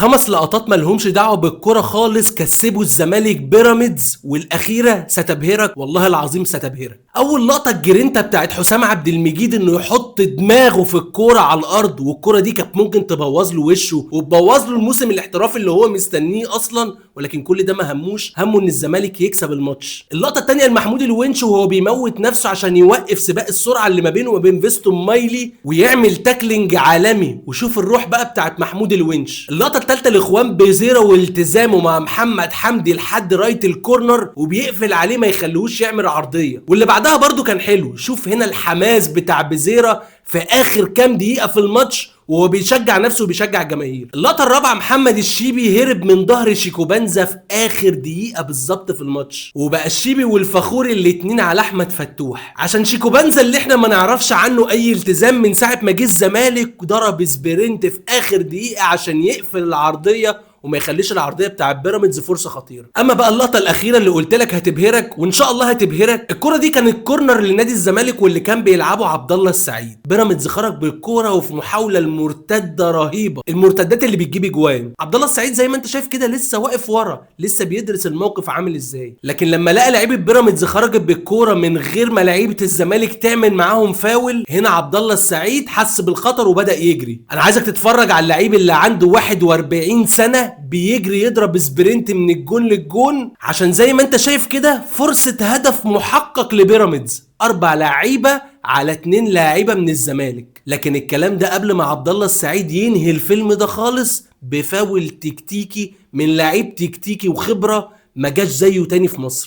5 لقطات مالهمش دعوه بالكرة خالص كسبوا الزمالك بيراميدز، والاخيرة ستبهرك والله العظيم ستبهرك. اول لقطة الجرينتا بتاعت حسام عبد المجيد انه يحط دماغه في الكورة على الارض، والكوره دي كانت ممكن تبوظ له وشه وتبوظ له الموسم الاحترافي اللي هو مستنيه اصلا، ولكن كل ده ما هموش، همه ان الزمالك يكسب الماتش. اللقطة الثانية لمحمود الونش وهو بيموت نفسه عشان يوقف سباق السرعة اللي ما بينه وما بين فيستون مايلي ويعمل tackling عالمي، وشوف الروح بقى بتاعت محمود الونش. اللقطة الثالثة لاخوان بيزيرا والتزامه مع محمد حمدي لحد رايه ال corner وبيقفل عليه ما يخليهوش يعمل عرضية. واللي بعدها برضو كان حلو، شوف هنا الحماس بتاع بيزيرا في اخر كام دقيقة في الماتش وهو بيشجع نفسه وبيشجع الجماهير. اللقطة الرابعة محمد الشيبي هرب من ظهر شيكوبانزا في اخر دقيقة بالظبط في الماتش، وبقى الشيبي والفخوري الاتنين على احمد فتوح، عشان شيكوبانزا اللي احنا ما نعرفش عنه اي التزام من ساعة ما جه الزمالك ضرب sprint في اخر دقيقة عشان يقفل العرضية وما يخليش العرضية بتاع بيراميدز فرصة خطيرة. اما بقى اللقطة الاخيرة اللي قلت لك هتبهرك وان شاء الله هتبهرك، الكره دي كانت corner لنادي الزمالك واللي كان بيلعبه عبد الله السعيد. بيراميدز خرج بالكورة وفي محاولة المرتدة رهيبة، المرتدات اللي بتجيب اجوان. عبد الله السعيد زي ما انت شايف كده لسه واقف ورا، لسه بيدرس الموقف عامل ازاي، لكن لما لقى لعيبة بيراميدز خرجت بالكورة من غير ما لعيبة الزمالك تعمل معاهم فاول، هنا عبد الله السعيد حس بالخطر وبدا يجري. انا عايزك تتفرج على اللعيب اللي عنده 41 سنة بيجري يضرب sprint من الجون للجون، عشان زي ما انت شايف كده فرصة هدف محقق لبيراميدز، 4 لعيبة على 2 لاعيبة من الزمالك. لكن الكلام ده قبل ما عبد الله السعيد ينهي الفيلم ده خالص بفاول تكتيكي من لعيب تكتيكي وخبرة ما جاش زيه تاني في مصر.